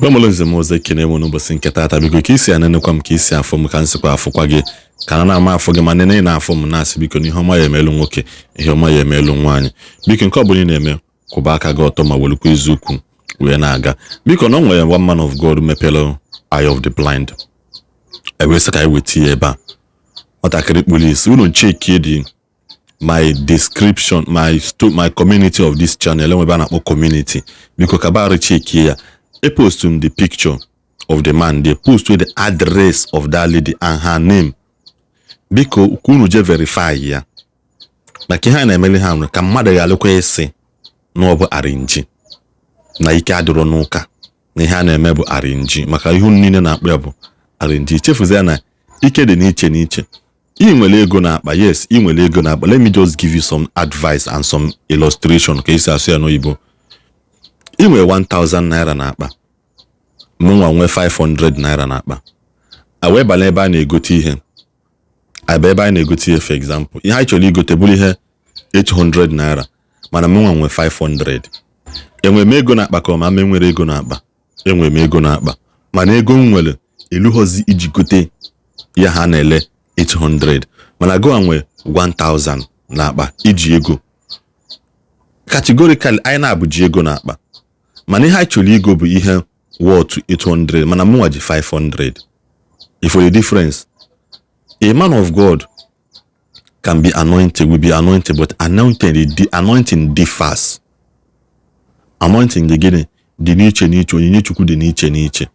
Mụrụ nze m ọzọ, ekene m n'ụbọchị nke taata. Biko, ka isi anenekwa m, ka isi afọ m, ka m sikwa afụkwa gị, ka na na-ama afọ gị, ma nene na-afụ m, na-asị biko na ihe ọma ya emelu nwoke, ihe ọma ya emelu nwaanyị. Biko, nke ọbụla ị na-eme, kwụba aka gị ọtọ ma welukwa eziokwu wee na-aga. Biko, na o nwere one man of God mepere eye of the blind, ewee sị ka anyị weta ya ebe a. Nwatakịrị kpuru isi, unu chekie the my description, my community of this channel, enwe ebe a na-akpọ community. Biko, kabara chekie ya. E post m the picture of the man, they post with the address of that lady and her name. Biko, ka unu je verify ya, maka ihe a na-emeli ha nwere ka mmadụ ga-alụkwa ịsị na ọ bụ arrange, na ike adịrọ n'ụka, na ihe a na-eme bụ arrange, maka ihe unu niile na-akpọ ya bụ arrange. Chefuzie na ike dị n'iche n'iche. Ị nwere ego n'akpa, yes, ị nwere ego n'akpa. Let me just give you some advice and some illustration, ka esi asụ ya n'oyibo. Ị nwere 1000 naira n'akpa, mụnwa nwee 500 naira n'akpa. A wee banye ebe a na-egote ihe, aba ebe a na-egote ihe. For example, ihe anyị chọrọ igote bụrụ ihe 800 naira, mana mụnwa nwee 500. Enwere m ego n'akpa ka ọ ma m enwere ego n'akpa? Enwere m ego n'akpa, mana ego m nwere elughọzi iji gote ya ha na-ele 800. Mana gụwa nwe 1000 n'akpa, iji ego. Categorically, anyị na-abụ ji ego n'akpa, mana ihe anyị chọrọ igo bụ ihe worth 800, mana mụnwa ji 500. If for the difference, a man of God can be anointed, will be anointed, but anointed, the anointing differs. Anointing dị gịnị? Dị n'iche n'iche. Onyinye Chukwu dị n'iche n'iche.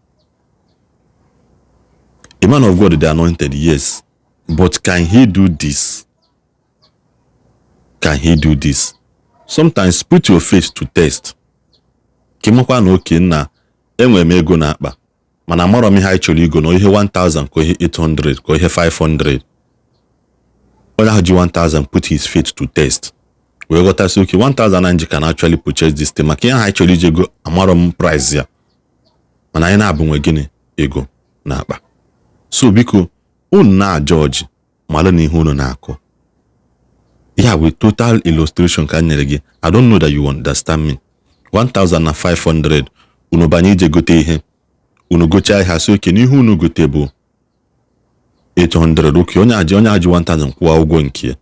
A man of God dị anointed, yes, but can he do this? Can he do this? Sometimes put your faith to test, ka ịmakwa na oke nna enwere m ego n'akpa, mana amarọ m ihe anyị chọrọ igo, na ihe 1000 ka ihe 800 ka ihe 500. Onye ahụ ji 1000 put his faith to test wee ghọtasị, oke 1000 na nji can actually purchase this thing, maka ihe ahụ anyị chọrọ iji ego, amarọ m price ya, mana anyị na-abụ nwe gịnị? Ego n'akpa. So biko, unu na-aja ọjị, malụ na ihe unu na-akọ ya bụ total illustration ka m nyere gị. I don't know that you understand me. 1000 na 500, unu banye ije gote ihe, unu gochaa ihe, asị oke n'ihe unu gote bụ 800. Oke onye aji 1000 kwụọ ụgwọ nke ya,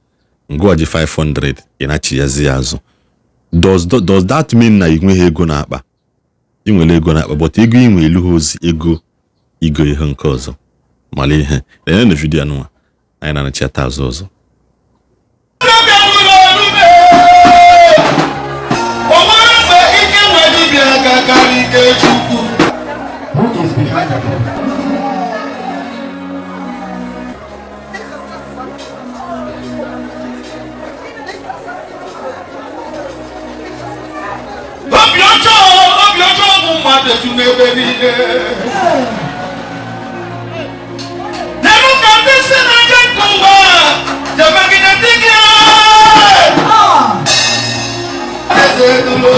ngụwa ji 500, ị nachiyazi ya azụ. Does that mean na ị nweghị ego n'akpa? Ị nwere ego n'akpa, but ego ị nwe elughị ozi ego igo ihe nke ọzọ. Mara ihe lenye na video anụnwa anyị na-anachata azụ ọzọ. O nwere mgbe ike nwe dibịa ga-akarị ike Chukwu. Who is behind the door? Obi ọjọọ, obi ọjọọ bụ mmadụ eju n'ebe niile. Nenu ka ndị si na-aja nke ụwa ji emegide ndị gị. Eze duru.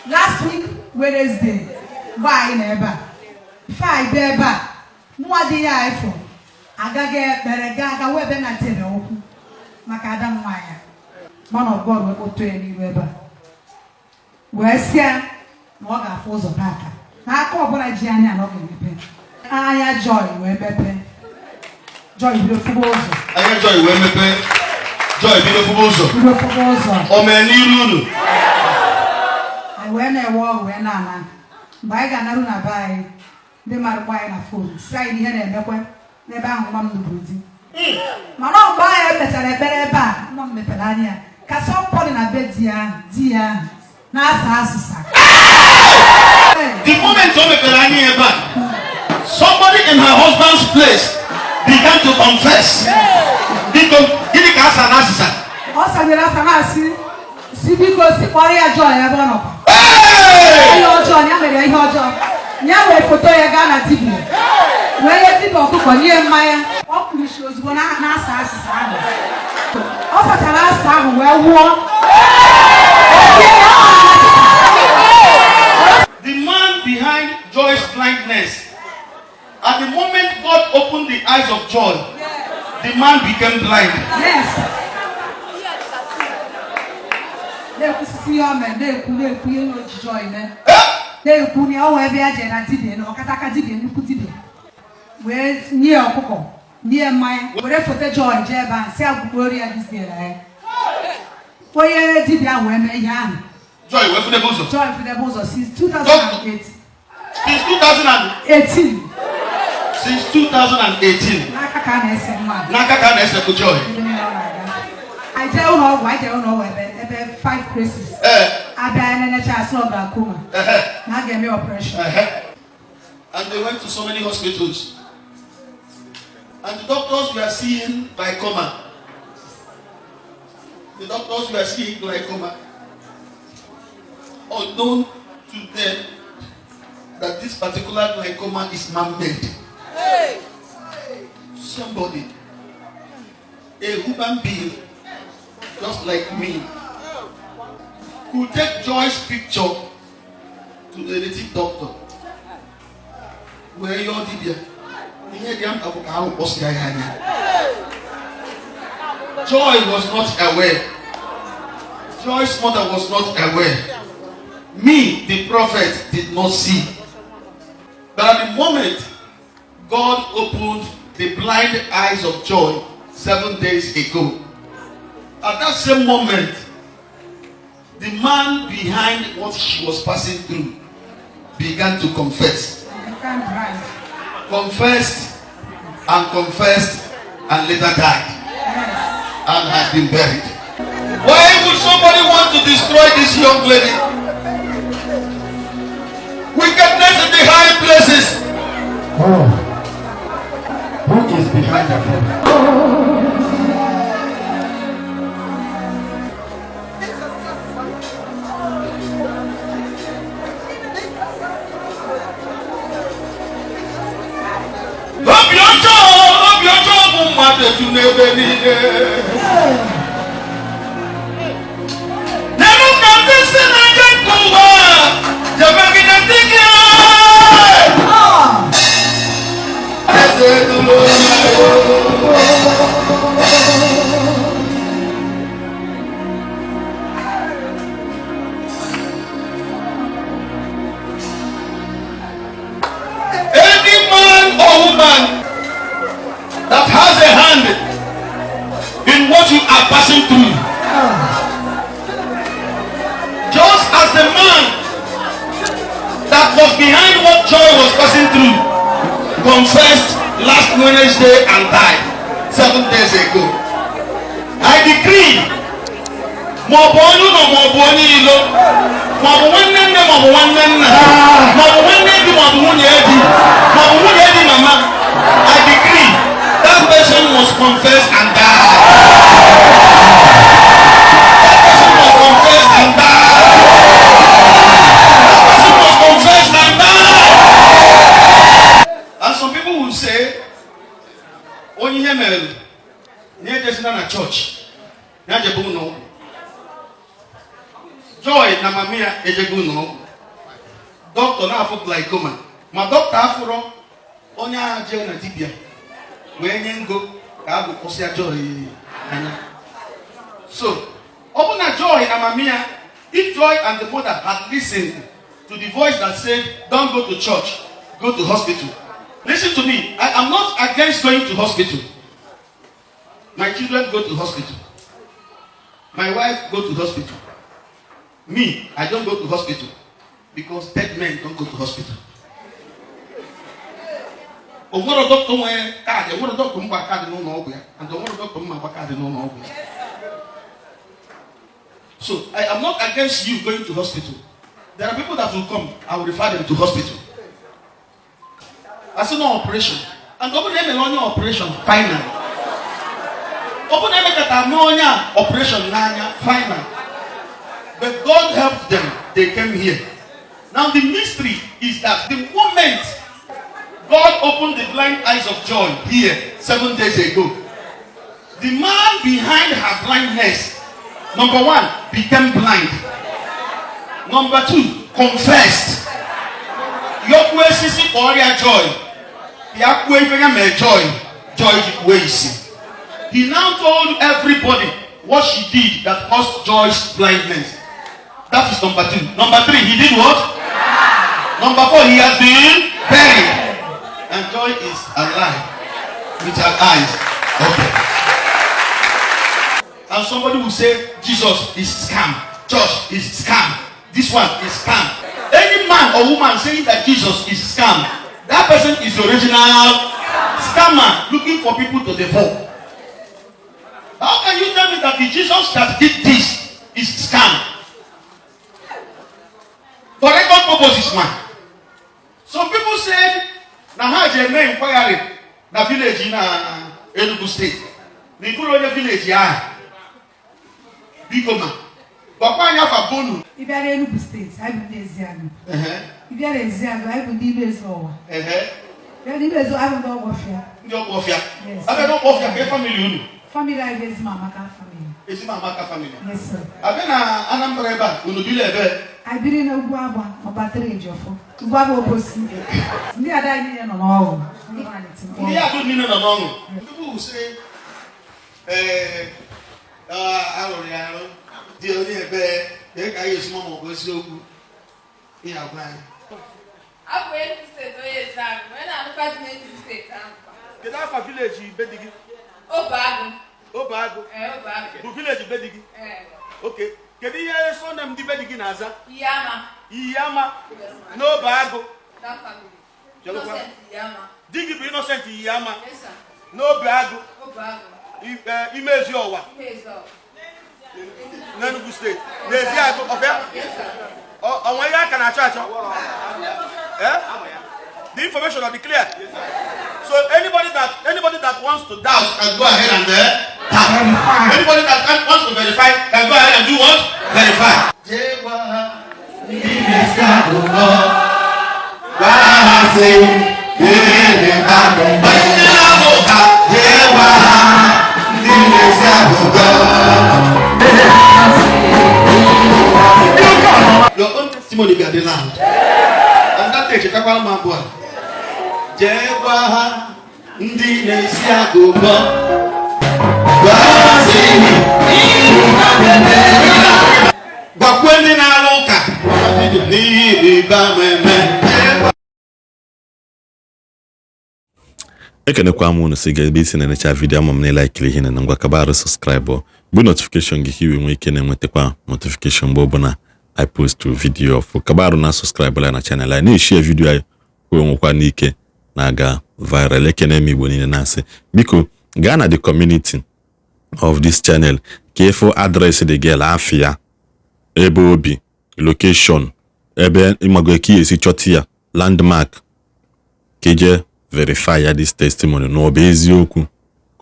Last week Wednesday, mgbe anyị nọ ebe a, ife anyị bịa ebe a, nwa dị ya anyị fụ agaghị ekpere gaa aga wee ebe na ntebe okwu maka ada m nwaanyị a. Man of God wee kpọtụ ya n'iru ebe a, wee sị ya na ọ ga-afụ ụzọ tata, na aka ọbụla ji anya na ọ ga-emepe anya. Joy wee mepee, Joy bido fụba ụzọ. Anya Joy wee mepee, Joy bido fụba ụzọ. Bido fụba ụzọ. O mee n'iru unu? Anyị wee na-ewe ọgwụ wee na-ana. Mgbe anyị ga-anarụ na be anyị, ndị mmadụ gba anyị na phone, si anyị na ihe na-emekwe n'ebe ahụ nwa m lụburu di. Mana ọ mgbe anyị mechara ekpere ebe a, nwa m mepere anya ya, ka somebody na be di ya ahụ, di ya ahụ na-asa asịsa. The moment o mepere anya ebe a, somebody in her husband's place began to confess. Biko, gịnị ka asa na asịsa? Ọ sanyere asa na-asị si biko si kpọrọ ya Joy ebe ọ nọkwa. Hey! Ihe ọjọọ ya mere ya, ihe ọjọọ Ya wee foto ya gaa na dibịa wee nye dibịa ọkụkọ nye mmanya ọ kpụrụ isi ozugbo na-asa asịsa ahụ ọ sachara asa ahụ wee wụọ. The man behind Joy's blindness, at the moment God opened the eyes of Joy, the man became blind. Yes. Na-ekwusisi ihe o mere, na-ekwu na-ekwu ihe na ojiji Joy mee, na-ekwu na ọ wee bịa jee na dibịa na ọkataka dibịa, nnukwu dibịa, wee nye ya ọkụkọ, nye mmanya, were foto Joy jee ebe ahụ si agwụkworo ya disney na ya. Onye dibịa ahụ wee mee ihe ahụ. Joy wee fụdebe ụzọ. Joy fụdebe ụzọ since 2008. Since 2000 18. Since 2018. N'aka ka a na-ese mmadụ. N'aka ka a na-esekwu Joy. Ebe niile ọ na-aga. Anyị jee ụlọ ọgwụ, anyị jee ụlọ ọgwụ ebe five places. Abịa enenecha, asị ọ glaucoma, na a ga-eme operation. And they went to so many hospitals. And the doctors were seeing glaucoma. The doctors were seeing glaucoma. Unknown to them that this particular glaucoma is man-made. Somebody, a human being, just like me, could take Joy's picture to the native doctor. Wee yọọ dibịa ihe dị mkpa bụ ka ahụ kpọsịa ya anya. Joy was not aware. Joy's mother was not aware. Me, the prophet, did not see. But at the moment God opened the blind eyes of Joy 7 days ago, at that same moment, the man behind what she was passing through began to confess. Become blind. Confessed and confessed and later died and has been buried. Why would somebody want to destroy this young lady? Wickedness in the high places. Oh. Who is behind the problem? Obi ọjọọ, obi ọjọọ bụ mmadụ eju n'ebe niile. N'elu ka ndị si na-eje nke ụwa jemegide ndị gị. Eze duru. Any man or woman that has a hand in what you are passing through, just as the man that was behind what Joy was passing through confessed last Wednesday and died 7 days ago, I decree, ma ọ bụ onye ụlọ, ma ọ bụ onye ilo, ma ọ bụ nwanne nne, ma ọ bụ nwanne nna, ma ọ bụ nwanne di, ma ọ bụ nwunye di, ma ọ bụ nwunye di mama, I decree that person must confess and die. That person must confess and die. That person must confess and die. And some people will say, onye ihe mere na ejezina na chọọchị, ya jebe ụlọ ọgwụ. Joy na mami ya ejego ụlọ ọgwụ, dọkịta na-afụ glaucoma, ma dọkịta afụrọ onye agha jee na dibịa wee nye ngo ka agụ kwụsịa Joy anya. So ọ bụ na Joy na mami ya, if Joy and the mother had listened to the voice that said, "Don't go to church, go to hospital." Listen to me, I am not against going to hospital. My children go to hospital, my wife go to hospital. Me, I don't go to hospital because dead men don't go to hospital. Onwere dọkịta nwere kaadị, onwere dọkịta mgba kaadị n'ụlọ ọgwụ ya, and onwere dọkịta mma agba kaadị n'ụlọ ọgwụ ya. So I am not against you going to hospital. There are people that will come, I will refer them to hospital. Asị no operation, and ọ bụrụ na emere onye operation final, ọ bụrụ na emekọta mee onye a operation n'anya final, but God helped them, they came here. Now the mystery is that the moment God opened the blind eyes of Joy here 7 days ago, the man behind her blindness, number one, became blind. Number two, confessed. Yọkwuo esisi kpọrọ Joy. Ya kwuo ife ya mee Joy. Joy ji kwuo isi. He now told everybody what she did that caused Joy's blindness. That is number two. Number three, he did what? Number four, he has been buried. And Joy is alive with her eyes open. And somebody will say, "Jesus is scam. Church is scam. This one is scam." Any man or woman saying that Jesus is scam, that person is original scammer looking for people to devour. How can you tell me that the Jesus that did this is scam? For record purposes, man. Some people said, na ha ji eme inquiry na village na Enugu State. Na iburu onye village ahụ. Biko ma, gwakwa anyị afa bonu. Ị bịara Enugu State, anyị bụ ndị Eziagụ. Ị bịara Eziagụ, anyị bụ ndị ime ezi ọwa. Bịa n'ime ezi, anyị bụ ndị Ọgbọfịa. Ndị Ọgbọfịa. Yes. Abịa n'Ọgbọfịa, ka family unu? Family anyị bụ Ezimamaka family. Ezimamaka family. Yes, sir. Abịa na Anambra ebe a, unu biri ebe? Anyị biri n'Ugwu Agba, Ọbatara Ejiofor. Ugwu Agba Obosi. Ndị ada anyị niile nọ n'ọrụ. Ndị ha na-eti mkpu. Ndị agụ niile nọ n'ọṅụ. People will say, ee, arụrụ ya arụ dị onye ebe ka anyị esi ma ọ bụ eziokwu ihe agwa anyị. Abụ Enugu State, onye Ezeagụ, onye na-alụkwa di n'Enugu State ahụ. Kedu afa village be di gị? Obe Agụ. Obe Agụ? Ee, Obe Agụ. Bụ village be di gị? Ee. Okay, kedu ihe surname ndị be di gị na-aza? Iyama. Iyama n'Obe Agụ? That family. Chelụkwa. Innocent Iyama. Di gị bụ Innocent Iyama? Yes, sir. N'Obe Agụ? Obe Agụ. Ime ezi ọwa? Ime Ezeọwa. N'Enugu State, n'ezi agụ ọbịa? Yes, sir. Ọnwa ihe aka na-achọ achọ. Eh? The information are clear, so anybody that wants to doubt can go ahead and tap. Anybody that wants to verify can go ahead and do what? Verify. Jee gwa ha ndị na-esi agụgọ, gwa ha sị gịnị ha mere. Ndị na-amụ ụka, jee gwa ha ndị na-esi agụgọ. Your own testimony ga-adị loud. And that day, chetakwara m abụọ a. Jee gwa ha ndị na-esi agụgọ. Gwa ha sị gwakwuo ndị na-arụ ụka n'ihe ịrịba ama eme. Jee gwa Ekenekwa m unu si ga ebe isi na-enecha video. Ama m na ịlikiri ihe na ngwa kabarụ subscribe bụ notification gị ka iwe nwee ike na-enwetakwa notification mgbe ọbụla I post video ọfụ. Kabarụ na subscribe la na channel anyị, na-eshare video anyị kwuo nwekwa n'ike na-aga viral. Ekene m Igbo niile, na-asị biko gaa na the community of this channel ka ịfụ address the girl, afịa ebe obi, location ebe ịmago ka esi chọta ya, landmark, ka ije verify ya this testimony na ọ bụ eziokwu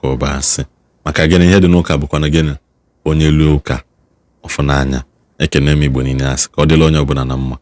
ka ọ bụ asị. Maka gịnị? Ihe dị n'ụka bụkwa na gịnị onye lu ụka ọfụnanya. Ekene m Igbo niile, asị ka ọ dịla onye ọbụla na mma.